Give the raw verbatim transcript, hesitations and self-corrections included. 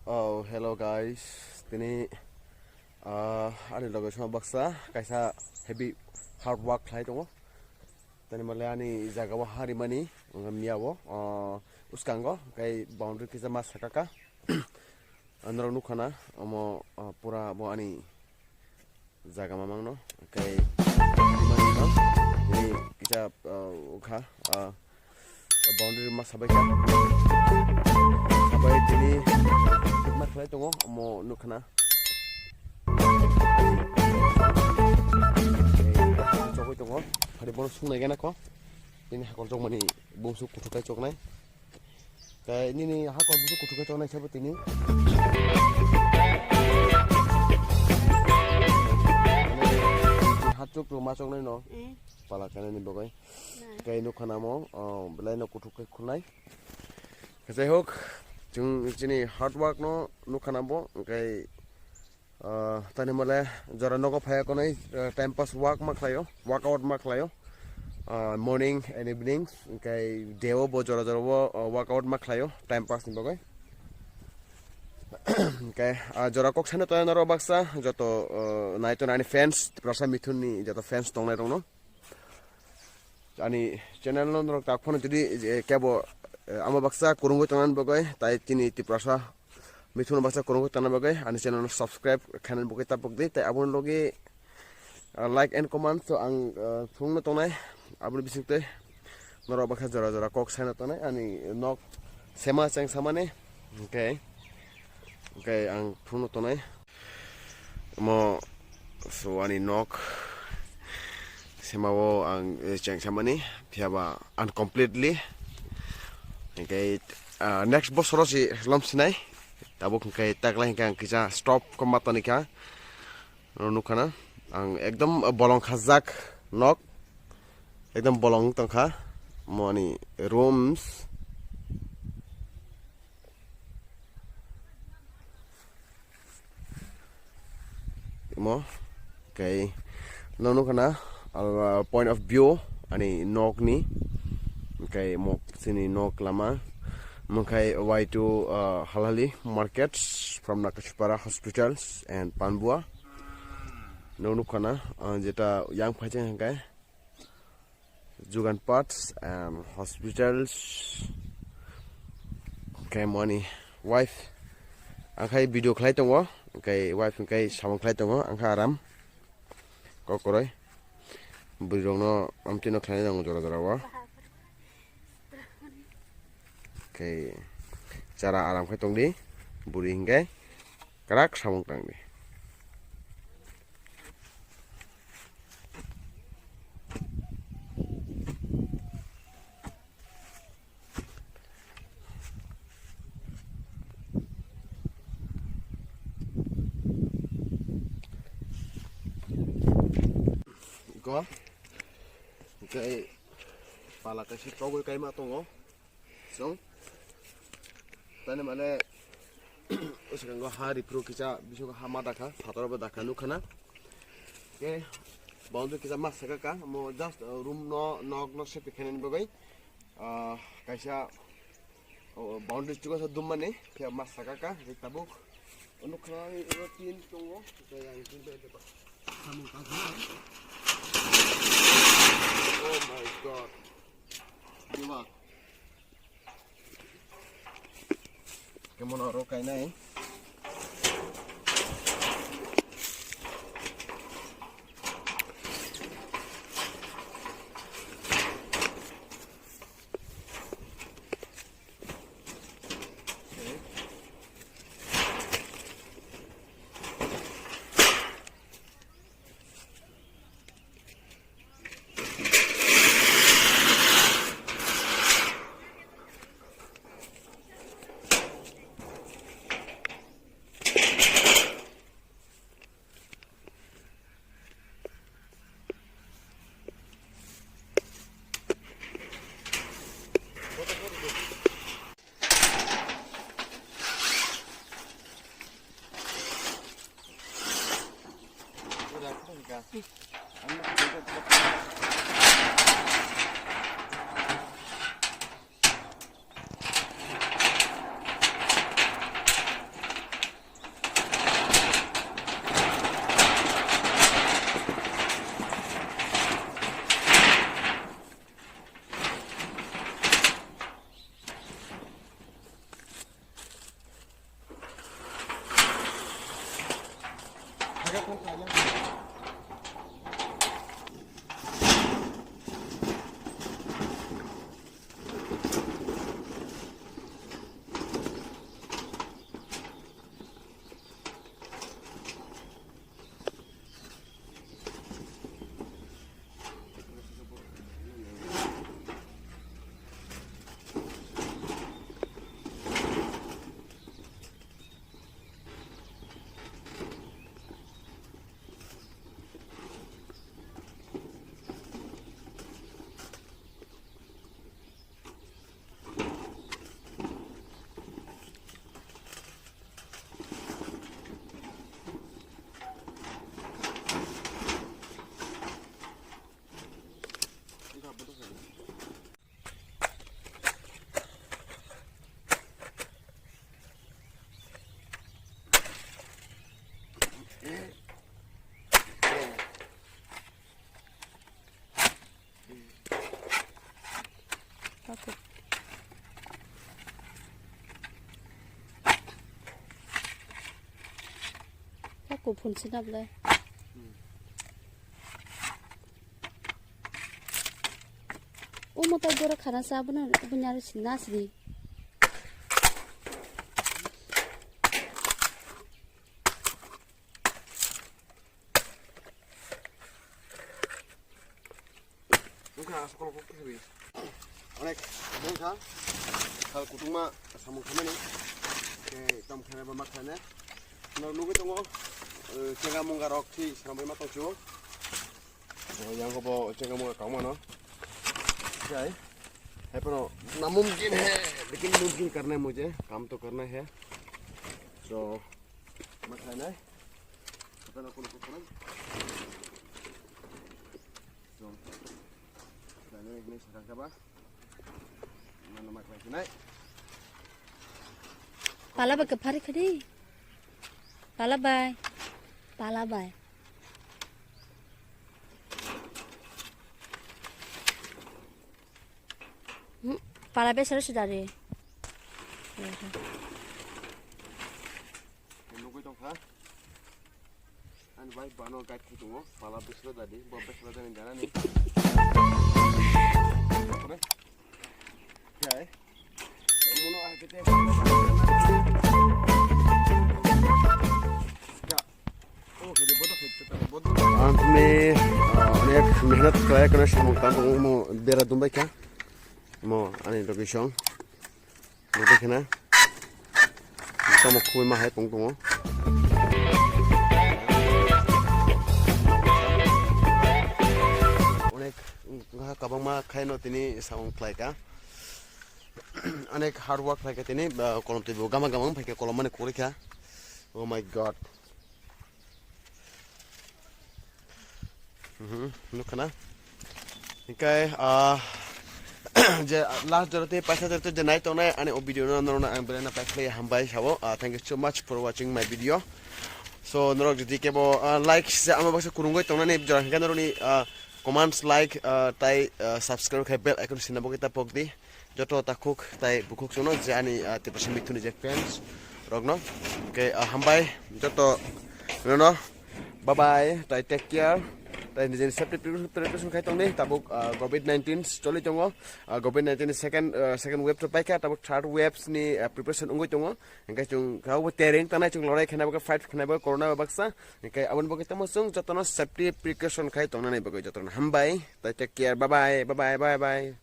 Oh, hello guys. Tini, ah, ani loge song baksa kaisa heavy hard work khlai tongo. Tani male ani jaga o harimani, wngkha miya o, ah, uskango, kai boundary kisa ma sakaka. Andro nukhana, omo, ah, pura bo ani jaga mamang no, kai tini kisa, ah, ukha, ah, boundary ma sabai kha. Sabai tini ma khlai tongo, omo nukhana. Chogwi tongo, hari bono sungnai gana ko. Tini hakol chokmani bumsuk kuthuk kai choknai. Tei nini hakol busu kuthuk khe chonai sabo tini. Hachuk ruma choknai no. Eh. Pala kanani bagwi. Na. Tei nukha namo, oh, belai no kuthuk khe khulnai. Jaihok, chwng chini hard work no nukha nabo, hwnkhe Ah, tani male jora nogo phaiya konai, ah, time pass walk ma khlaio, workout ma khlaio. Ah, morning and evening, hwnkhe day o bo jora jora o, ah, workout ma khlaio, time pass ni bagwi. Hwnkhe, ah, jora kok sana toya norok baksa, joto, ah, nai to nani fans, Tiprasa Mithun ni joto fans tongnai rokno. Ani channel no norok tak phano jodi, eh, kebo, eh, ama baksa kurungwi tongnani bagwi, tai chini Tiprasa Mithun baksa kurungwi tongna bagwi ani channel no subscribe khainani bagwi tapok di, tai aboni logi, ah, like and comment to ang, ah, phunukno tongnai, aboni bisingtwi norok baksa jora jora kok saina tongnai, ani nok sema cheng samani, hwnkhe, hwnkhe ang phunukno tongnai. Omo so ani nok semao ang, eh, cheng samani, phiyaba uncompletely. Hwnkhe, ah, next bosoro si lom sinai. Tabuk hwnkhe taklai hwnkhe ang kisa stop koma toni kha. Oro nukha na ang ekdom bolong khajak nok. Ekdom bolong tongkha. Omo ani rooms. Imo, kei, no nukha na, ah, point of view, ani nok ni, kei, mo, chini nok lama, mungkhai Y two, ah, Halali markets from Nakasupara hospitals and Panbua. No nukha na, ah, jeta yang phai cheng hwnkhe, Jugan Parts and Hospitals. Khe moni wife angkhai video khlai tongo, angkhai wife angkhai samung khlai tongo, angkha aram kokoroi bwrwi rokno amtwino khlai nango jora jora o. Khe chara aram khai tongdi bwrwi hinkhe kwrak samung tangdi. Iko, hwnkhe pala kaisa chogwi kaima tongo. Chwng tani mane uskango ha riphuru kisa bisingo ha ma dakha, phataro bo dakha nukha na. Ke boundary kisa ma saka ka, mo just, uh, room no, nok no sepi khainani bagwi, uh, kaisa, uh, boundary chuka sa dummani phiya ma saka ka, je tabuk. Nukha na ro tin tongo, kaya tin pe de pa. Samung ka. Oh my God. Diwa. Kemono aro kainai. Paku. Paku phun sinap le. O motai gora khana sa abono, obo nyari sin nasri. Wngkha aswk kok khebi. Onek wngkha sal kutukma samung khaimani. Tei tam khainai ba ma khainai. Norok nugwi tongo, eh, chenga munga rok thwi swnamwi ma tongphio. Oh, yang bo chenga munga kangmano. Jai. Hai pono namumkin hai, lekin mumkin karna hai mujhe, kaam to karna hai. So, ma khainai. Pata na kono kono. So, khainai, ini sekarang apa? Mana ma khainai? Pala ba kepari khadi. Pala bai. Pala bai. Hmm, pala besar sudah deh. Nugui tongkha. Ani bai bano guide khai tongo. Pala besar dadi, bo besar dadi jana ni. Jai. Ang tini, ah, onek mehnat khlai kana samung tang tongo, omo bera dumbai kha. Omo ani location. Location na. Tamo khubui ma hai tong tongo. Onek, ah, kabangma khaino tini samung khlai kha. Onek hard work khlai kha tini, ah, kolom twi bo gama gama wng phai kha, kolom mani kwrwi kha. Oh my God. Mhm, nukha na? Hinkhe, ah, je last jora tei paisa jora tei je nai tongnai ani o video no norokno ang belai no paikhlai hambai sabo. Ah, thank you so much for watching my video. So, norok jodi kebo, ah, like se ama baksa kurungoi tongnani jora hinkhe norokni, ah, comments, like, ah, tai, ah, subscribe khai bell icon sina bo kita pokdi. Joto takhuk tai bukhuk chwngno je ani, ah, Tiprasa Mithu ni je fans rokno. Hinkhe, ah, hambai joto no. Bye bye, tai take care. Tai nijeni safety pre-, preparation khai tongdi. Tabuk, ah, covid nineteen choli tongo. Ah, covid nineteen ni second, ah, second wave to paikha, tabuk third waves ni, ah, preparation wngwi tongo. Hinkhe chwng kha bo tereng tanai chwng lorai khaina bagwi fight khaina bagwi corona bai baksa. Hinkhe aboni bagwi tamo chwng jotono safety precaution khai tongnani bagwi jotono hambai. Tai take care, bye bye, bye bye, bye bye.